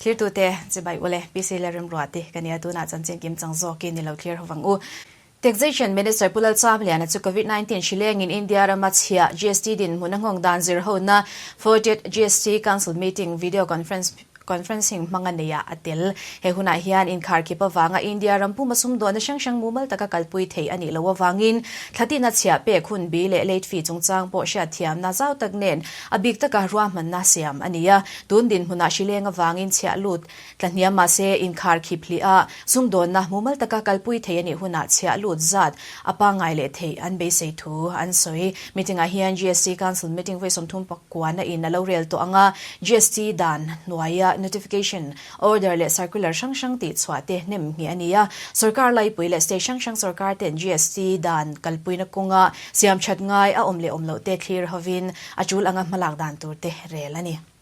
Thlirtute, chibai ule, PC Lalremruati ka nia tunah chanchin kim chang zawkin ni lo thlir ho vang u. Taxation Minister Pu Lalchamliana chu Covid 19 hri lengin India rama chhiah GST dinhmun a nghawng dan zir hona 40th GST Council Meeting video conference conferencing hmanga neiah a tel. He hunah hian inkharkhip avanga India ram puma sumdawnna hrang hrang mumal taka kalpui theih a nih loh avangin thlatina chhiah pek hun bi leh late fee chungchang pawh hriatthiamna zau tak nen a bik taka ruahmanna siam a ni a. Tun dinhmunah hri leng avangin chhiah lut Tla hniam mahse inkharkhip hlih a, sumdawnna mumal taka kalpui thei a nih hunah chhiah lut zat a pangngai leh theih an beisei thu an sawi. Meeting-ah hian GST Council meeting vawi 30 pakuana in a lo rel tawh ang a, GST dan hnuaia notification, order leh circular hrang hrang tih chhuah te hnem ngheh a ni a. Sorkar laipui leh state hrang hrang sorkar ten GST dan kalpuina kawnga siam that ngai a awm leh awm loh te thlir hovin a tul anga hmalak dan tur te rel a ni.